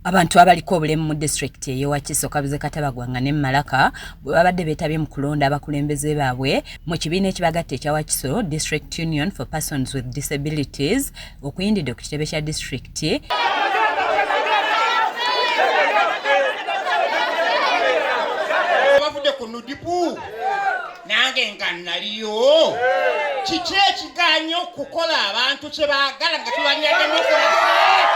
Abantu abaliko obulemu mu disitulikiti ey'e Wakiso Kabuze Katabagwanga ne Malaka bwe babadde beetabye mu kulonda abakulembeze baabwe mu kibiina ekibagatta ekya Wakiso District Union for Persons with Disabilities okuyindidde ku kitebe kya disitulikiti. Bavudde ku nudipu nange nga naliyo. Kiki ekiganye okukola abantu kye baagala nga tubalira demokulasi?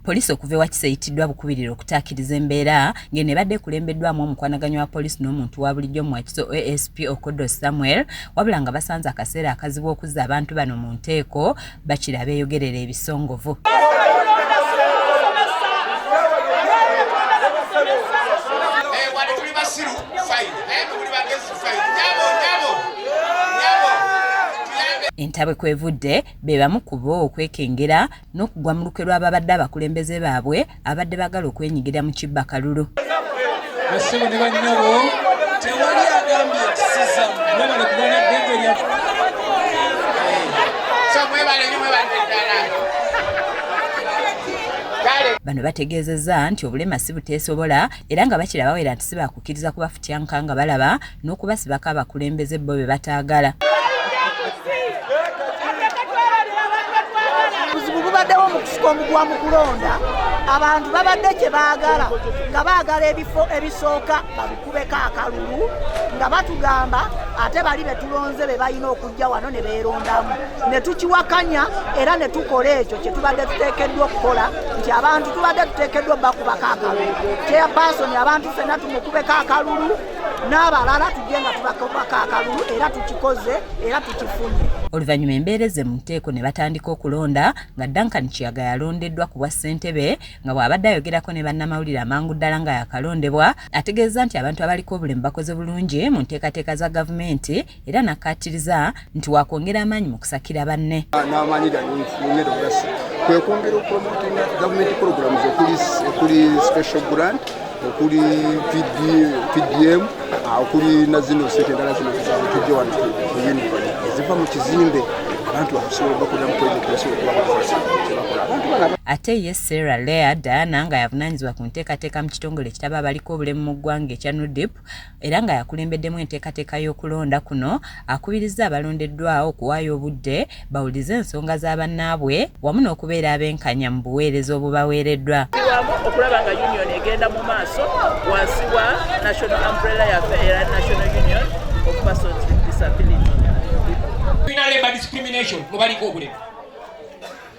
Poliisi okuva ewa Kisa eyitiddwa bukubirire okutaakiriza embeera ng'eno ebadde ekulembeddwamu omukwanaganya wa poliisi n'omuntu wa bulijjo mu Wakiso ASP Okodo Samuel, wabula nga basanze akaseera akazibu okuzza abantu bano mu nteeko bakira beeyogerera ebisongovu. Entabwe kwevudde be bamu ku bo okwekengera n'okugwa mu lukwe lw'ababadde abakulembeze baabwe abadde baagala okwenyigira mu kibba kalulu. Bassebo ne bannyabo, tewali agambye nti siza mwebale kulwana ddembe lya Bano bategeezezza nti obulema si buteesobola era nga bakira bawera nti si baakukkiriza kubafutyanka nga balaba n'okubasibako abakulembeze bo be bataagala. Obuzibu bubaddewo mu kusika omuguwa mu kulonda. Abantu babadde kye baagala nga baagala ebifo ebisooka babikubeko akalulu nga batugamba ate bali be tulonze be balina okujja wano ne beerondamu ne tukiwakanya era ne tukola ekyo kye tubadde tuteekeddwa okukola nti abantu tubadde tuteekeddwa bakubako akalulu. Chairperson abantu ffenna tumukubeko akalulu n'abalala tujje nga tubakubako akalulu era tukikoze era tukifunye. Oluvannyuma embeera ezze mu nteeko ne batandika okulonda nga Duncan Kiyaga yalondeddwa ku bwa ssentebe nga bw'abadde ayogerako ne bannamawulire amangu ddala nga yakalondebwa ategeezezza nti abantu abaliko obulemu bakoze bulungi mu nteekateeka za gavumenti era n'akkaatiriza nti waakwongera amaanyi mu kusakira banne. N'amaanyi gange okugasa kwe kwongera okupromotinga gavumenti programs okuli special grant, okuli PDM, okuli na zino sente endala zino tujje wano ku union eziva mu kizimbe abantu bakusobola bakolera mu project basobola okuba kyebakola abantu bano. Ate ye Sarah Lea Diana nga yavunaanyizibwa ku nteekateeka mu kitongole ekitaba abaliko obulemu mu ggwanga ekya NUDIP era nga yakulembeddemu enteekateeka y'okulonda kuno akubirizza abalondeddwawo okuwaayo obudde bawulize ensonga za bannaabwe wamu n'okubeera abenkanya mu buweereza obubaweereddwa. Wamu okulaba nga union egenda mu maaso wansi wa national umbrella yaffe era National Union of Persons with Disability. Tulina labor discrimination mu baliko obulemu.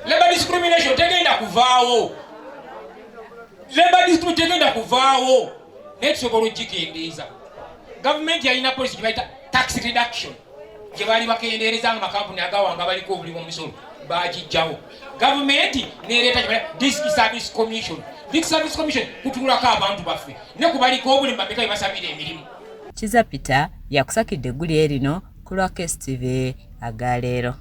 Labor discrimination tegenda kuvaawo. Labor discrimination tegenda kuvaawo naye tusobola okugikendeeza. Gavumenti yalina policy gye bayita tax reduction gye baali bakendeereza nga makampuni agawanga abaliko obulimu omusolo bagijjawo. Gavumenti nereeta gye bayita District Service Commission. District Service Commission kutuulako abantu baffe ne ku baliko obulemu bameka be basabira emirimu. Kizza Peter yakusakidde eggulire lino ku lwa KSTV agaleero.